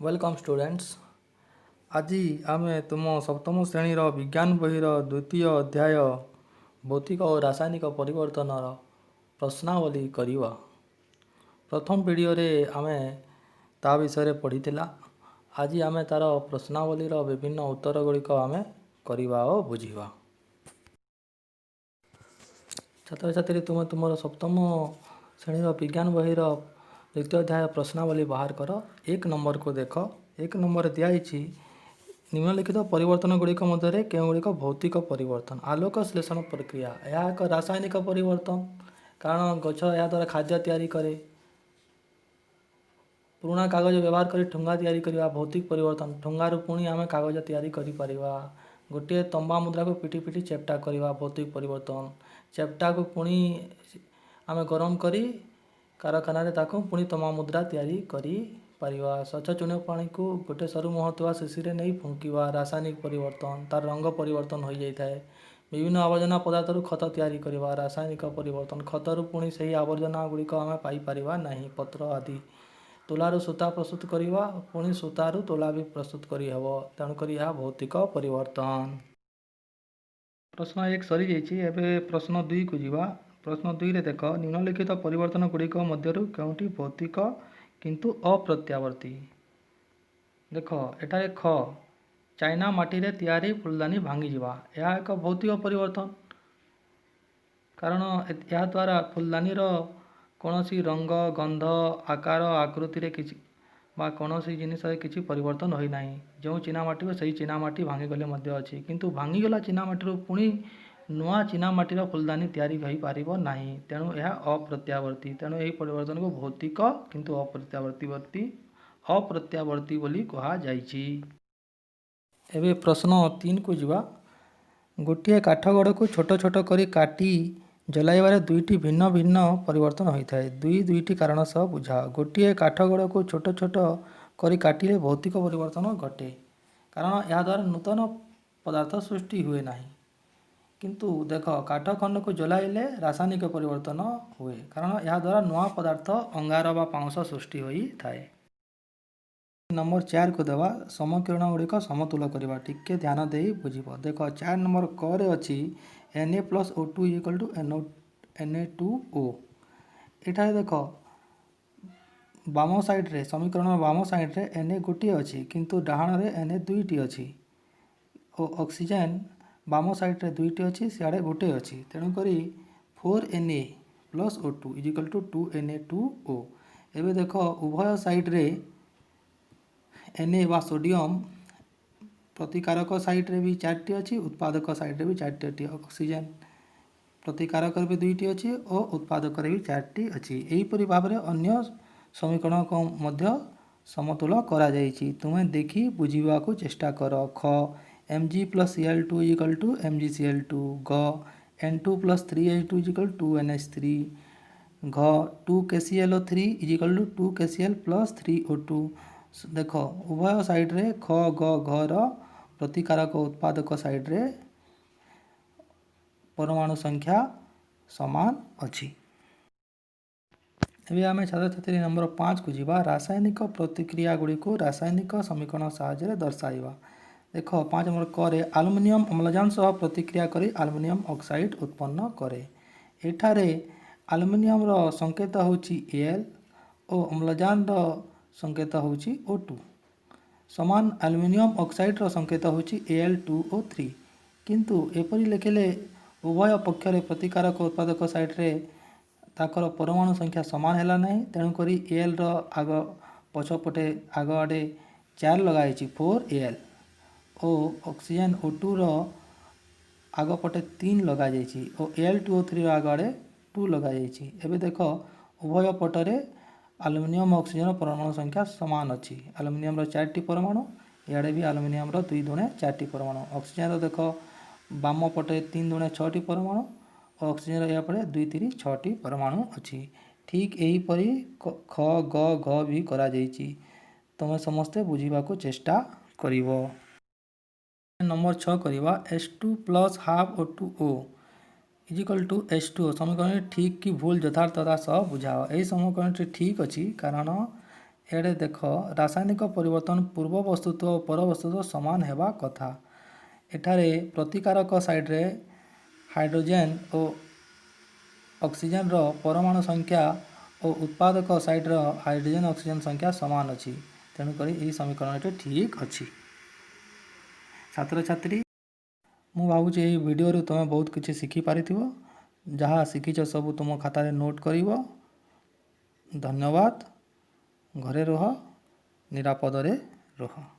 Welcome students. ଆଜି ଆମେ ତୁମ ସପ୍ତମ ଶ୍ରେଣୀର ବିଜ୍ଞାନ ବହିର ଦ୍ୱିତୀୟ ଅଧ୍ୟାୟ ଭୌତିକ ଓ ରାସାୟନିକ ପରିବର୍ତ୍ତନର ପ୍ରଶ୍ନାବଳୀ କରିବା। ପ୍ରଥମ ଭିଡ଼ିଓରେ ଆମେ ତା ବିଷୟରେ ପଢ଼ିଥିଲା। ଆଜି ଆମେ ତା'ର ପ୍ରଶ୍ନାବଳୀର ବିଭିନ୍ନ ଉତ୍ତର ଗୁଡ଼ିକ ଆମେ କରିବା ଓ ବୁଝିବା। ଛାତ୍ରଛାତ୍ରୀ, ତୁମେ ତୁମର ସପ୍ତମ ଶ୍ରେଣୀର ବିଜ୍ଞାନ ବହିର ଦ୍ୱିତୀୟ ଅଧ୍ୟାୟ ପ୍ରଶ୍ନାବଳୀ ବାହାର କର। 1 ନମ୍ବରକୁ ଦେଖ। 1 ନମ୍ବରରେ ଦିଆହେଇଛି, ନିମ୍ନଲିଖିତ ପରିବର୍ତ୍ତନ ଗୁଡ଼ିକ ମଧ୍ୟରେ କେଉଁଗୁଡ଼ିକ ଭୌତିକ ପରିବର୍ତ୍ତନ? ଆଲୋକ ଶ୍ଳେଷଣ ପ୍ରକ୍ରିୟା, ଏହା ଏକ ରାସାୟନିକ ପରିବର୍ତ୍ତନ, କାରଣ ଗଛ ଏହାଦ୍ୱାରା ଖାଦ୍ୟ ତିଆରି କରେ। ପୁରୁଣା କାଗଜ ବ୍ୟବହାର କରି ଠୁଙ୍ଗା ତିଆରି କରିବା ଭୌତିକ ପରିବର୍ତ୍ତନ। ଠୁଙ୍ଗାରୁ ପୁଣି ଆମେ କାଗଜ ତିଆରି କରିପାରିବା। ଗୋଟିଏ ତମ୍ବା ମୁଦ୍ରାକୁ ପିଟି ପିଟି ଚେପ୍ଟା କରିବା ଭୌତିକ ପରିବର୍ତ୍ତନ। ଚେପ୍ଟାକୁ ପୁଣି ଆମେ ଗରମ କରି କାରଖାନାରେ ତାକୁ ପୁଣି ତମ୍ବା ମୁଦ୍ରା ତିଆରି କରିପାରିବା। ସ୍ୱଚ୍ଛ ଚୁନ ପାଣିକୁ ଗୋଟେ ସରୁ ମୁହଁ ଥିବା ଶିଶିରେ ନେଇ ଫୁଙ୍କିବା ରାସାୟନିକ ପରିବର୍ତ୍ତନ, ତାର ରଙ୍ଗ ପରିବର୍ତ୍ତନ ହୋଇଯାଇଥାଏ। ବିଭିନ୍ନ ଆବର୍ଜନା ପଦାର୍ଥରୁ ଖତ ତିଆରି କରିବା ରାସାୟନିକ ପରିବର୍ତ୍ତନ। ଖତରୁ ପୁଣି ସେହି ଆବର୍ଜନା ଗୁଡ଼ିକ ଆମେ ପାଇପାରିବା ନାହିଁ, ପତ୍ର ଆଦି। ତୁଲାରୁ ସୂତା ପ୍ରସ୍ତୁତ କରିବା, ପୁଣି ସୂତାରୁ ତୁଲା ବି ପ୍ରସ୍ତୁତ କରିହେବ। ତେଣୁକରି ଏହା ଭୌତିକ ପରିବର୍ତ୍ତନ। ପ୍ରଶ୍ନ 1 ସରିଯାଇଛି। ଏବେ ପ୍ରଶ୍ନ 2କୁ ଯିବା। ପ୍ରଶ୍ନ 2ରେ ଦେଖ, ନିମ୍ନଲିଖିତ ପରିବର୍ତ୍ତନ ଗୁଡ଼ିକ ମଧ୍ୟରୁ କେଉଁଟି ଭୌତିକ କିନ୍ତୁ ଅପ୍ରତ୍ୟାବର୍ତ୍ତୀ? ଦେଖ, ଏଠାରେ ଖ, ଚାଇନା ମାଟିରେ ତିଆରି ଫୁଲଦାନୀ ଭାଙ୍ଗିଯିବା, ଏହା ଏକ ଭୌତିକ ପରିବର୍ତ୍ତନ, କାରଣ ଏହାଦ୍ୱାରା ଫୁଲଦାନୀର କୌଣସି ରଙ୍ଗ, ଗନ୍ଧ, ଆକାର, ଆକୃତିରେ କିଛି ବା କୌଣସି ଜିନିଷରେ କିଛି ପରିବର୍ତ୍ତନ ହୋଇନାହିଁ। ଯେଉଁ ଚୀନାମାଟିକୁ ସେଇ ଚୀନାମାଟି ଭାଙ୍ଗିଗଲେ ମଧ୍ୟ ଅଛି, କିନ୍ତୁ ଭାଙ୍ଗିଗଲା ଚୀନାମାଟିରୁ ପୁଣି ନୂଆ ଚୀନାମାଟିର ଫୁଲଦାନୀ ତିଆରି ହୋଇପାରିବ ନାହିଁ। ତେଣୁ ଏହା ଅପ୍ରତ୍ୟାବର୍ତ୍ତୀ। ତେଣୁ ଏହି ପରିବର୍ତ୍ତନକୁ ଭୌତିକ କିନ୍ତୁ ଅପ୍ରତ୍ୟାବର୍ତ୍ତୀ ବୋଲି କୁହାଯାଇଛି। ଏବେ ପ୍ରଶ୍ନ 3କୁ ଯିବା। ଗୋଟିଏ କାଠଗଡ଼କୁ ଛୋଟ ଛୋଟ କରି କାଟି ଜଲାଇବାରେ ଦୁଇଟି ଭିନ୍ନ ଭିନ୍ନ ପରିବର୍ତ୍ତନ ହୋଇଥାଏ। ଦୁଇ ଦୁଇଟି କାରଣ ସହ ବୁଝାଅ। ଗୋଟିଏ କାଠଗଡ଼କୁ ଛୋଟ ଛୋଟ କରି କାଟିଲେ ଭୌତିକ ପରିବର୍ତ୍ତନ ଘଟେ, କାରଣ ଏହାଦ୍ୱାରା ନୂତନ ପଦାର୍ଥ ସୃଷ୍ଟି ହୁଏ ନାହିଁ। କିନ୍ତୁ ଦେଖ, କାଠ ଖଣ୍ଡକୁ ଜଲାଇଲେ ରାସାୟନିକ ପରିବର୍ତ୍ତନ ହୁଏ, କାରଣ ଏହାଦ୍ୱାରା ନୂଆ ପଦାର୍ଥ ଅଙ୍ଗାର ବା ପାଉଁଶ ସୃଷ୍ଟି ହୋଇଥାଏ। ନମ୍ବର 4କୁ ଦେବା। ସମୀକରଣ ଗୁଡ଼ିକ ସମତୁଲ କରିବା। ଟିକେ ଧ୍ୟାନ ଦେଇ ବୁଝିବ। ଦେଖ, 4 ନମ୍ବର କରେ ଅଛି Na plus O2 equal to Na2O। ଏଠାରେ ଦେଖ, ବାମ ସାଇଡ଼୍ରେ, ସମୀକରଣ ବାମ ସାଇଡ଼୍ରେ ଏନ୍ ଏ ଗୋଟିଏ ଅଛି, କିନ୍ତୁ ଡାହାଣରେ ଏନ୍ ଏ ଦୁଇଟି ଅଛି ଓ ଅକ୍ସିଜେନ୍ ବାମ ସାଇଡ଼୍ରେ ଦୁଇଟି ଅଛି, ସିଆଡ଼େ ଗୋଟିଏ ଅଛି। ତେଣୁକରି 4 Na plus O2 is equal to 2 Na2O। ଏବେ ଦେଖ, ଉଭୟ ସାଇଡ଼୍ରେ ଏନ୍ ଏ ବା ସୋଡ଼ିୟମ୍ ପ୍ରତିକାରକ ସାଇଡ଼୍ରେ ବି ଚାରିଟି ଅଛି, ଉତ୍ପାଦକ ସାଇଡ଼୍ରେ ବି ଚାରିଟି ଅଛି। ଅକ୍ସିଜେନ୍ ପ୍ରତିକାରକରେ ବି ଦୁଇଟି ଅଛି ଓ ଉତ୍ପାଦକରେ ବି ଚାରିଟି ଅଛି। ଏହିପରି ଭାବରେ ଅନ୍ୟ ସମୀକରଣକୁ ମଧ୍ୟ ସମତୁଲ କରାଯାଇଛି। ତୁମେ ଦେଖି ବୁଝିବାକୁ ଚେଷ୍ଟା କର। ଖ, Mg plus Cl2 equal to MgCl2। ଗ, N2 plus 3H2 equal 2 NH3। ଘ, 2 KClO3 equal to 2 KCl plus 3O2। ଦେଖ, ଉଭୟ ସାଇଡ଼୍ରେ ଖ, ଗ, ଘର ପ୍ରତିକାରକ, ଉତ୍ପାଦକ ସାଇଡ଼୍ରେ ପରମାଣୁ ସଂଖ୍ୟା ସମାନ ଅଛି। ଏବେ ଆମେ ଛାତ୍ରଛାତ୍ରୀ ନମ୍ବର 5କୁ ଯିବା। ରାସାୟନିକ ପ୍ରତିକ୍ରିୟା ଗୁଡ଼ିକୁ ରାସାୟନିକ ସମୀକରଣ ସାହାଯ୍ୟରେ ଦର୍ଶାଇବା। ଦେଖ, 5 ନମ୍ବର କରେ ଆଲୁମିନିୟମ ଅମ୍ଳଜାନ ସହ ପ୍ରତିକ୍ରିୟା କରି ଆଲୁମିନିୟମ ଅକ୍ସାଇଡ୍ ଉତ୍ପନ୍ନ କରେ। ଏଠାରେ ଆଲୁମିନିୟମର ସଂକେତ ହେଉଛି ଏଲ୍ ଓ ଅମ୍ଳଜାନର ସଂକେତ ହେଉଛି ଓ2। ସମାନ ଆଲୁମିନିୟମ ଅକ୍ସାଇଡ୍ର ସଂକେତ ହେଉଛି Al2O3। କିନ୍ତୁ ଏପରି ଲେଖିଲେ ଉଭୟ ପକ୍ଷରେ ପ୍ରତିକାରକ, ଉତ୍ପାଦକ ସାଇଡ଼୍ରେ ତାଙ୍କର ପରମାଣୁ ସଂଖ୍ୟା ସମାନ ହେଲା ନାହିଁ। ତେଣୁକରି ଏଲ୍ର ଆଗ ପଛପଟେ ଆଗ ଆଡ଼େ 4 ଲଗାହେଇଛି, 4 Al, ଓ ଅକ୍ସିଜେନ୍ ଓ2ର ଆଗ ପଟେ 3 ଲଗାଯାଇଛି ଓ ଏଲ୍ 2 ଓ 3ର ଆଗ ଆଡ଼େ 2 ଲଗାଯାଇଛି। ଏବେ ଦେଖ, ଉଭୟ ପଟରେ ଆଲୁମିନିୟମ ଅକ୍ସିଜେନର ପରମାଣୁ ସଂଖ୍ୟା ସମାନ ଅଛି। ଆଲୁମିନିୟମର ଚାରିଟି ପରମାଣୁ, ଇଆଡ଼େ ବି ଆଲୁମିନିୟମର ଦୁଇ ଦୁଣେ ଚାରିଟି ପରମାଣୁ। ଅକ୍ସିଜେନର ଦେଖ, ବାମ ପଟେ ତିନି ଦୁଣେ ଛଅଟି ପରମାଣୁ ଓ ଅକ୍ସିଜେନର ଏପଟେ ଦୁଇ ତିରି ଛଅଟି ପରମାଣୁ ଅଛି। ଠିକ୍ ଏହିପରି ଖ, ଗ, ଘ ବି କରାଯାଇଛି। ତୁମେ ସମସ୍ତେ ବୁଝିବାକୁ ଚେଷ୍ଟା କରିବ। ନମ୍ବର 6 କରିବା। H2 plus half O2O is equal to H2O। ସମୀକରଣଟି ଠିକ୍ କି ଭୁଲ, ଯଥାର୍ଥତା ସହ ବୁଝାଅ। ଏହି ସମୀକରଣଟି ଠିକ୍ ଅଛି, କାରଣ ଏଡ଼େ ଦେଖ, ରାସାୟନିକ ପରିବର୍ତ୍ତନ ପୂର୍ବ ବସ୍ତୁତ୍ୱ ଓ ପର ବସ୍ତୁତ୍ୱ ସମାନ ହେବା କଥା। ଏଠାରେ ପ୍ରତିକାରକ ସାଇଡ଼୍ରେ ହାଇଡ୍ରୋଜେନ୍ ଓ ଅକ୍ସିଜେନ୍ର ପରମାଣୁ ସଂଖ୍ୟା ଓ ଉତ୍ପାଦକ ସାଇଡ଼୍ର ହାଇଡ୍ରୋଜେନ୍ ଅକ୍ସିଜେନ୍ ସଂଖ୍ୟା ସମାନ ଅଛି। ତେଣୁକରି ଏହି ସମୀକରଣଟି ଠିକ୍ ଅଛି। ଛାତ୍ରଛାତ୍ରୀ, ମୁଁ ଭାବୁଛି ଏହି ଭିଡ଼ିଓରୁ ତୁମେ ବହୁତ କିଛି ଶିଖିପାରିଥିବ। ଯାହା ଶିଖିଛ, ସବୁ ତୁମ ଖାତାରେ ନୋଟ୍ କରିବ। ଧନ୍ୟବାଦ। ଘରେ ରୁହ, ନିରାପଦରେ ରୁହ।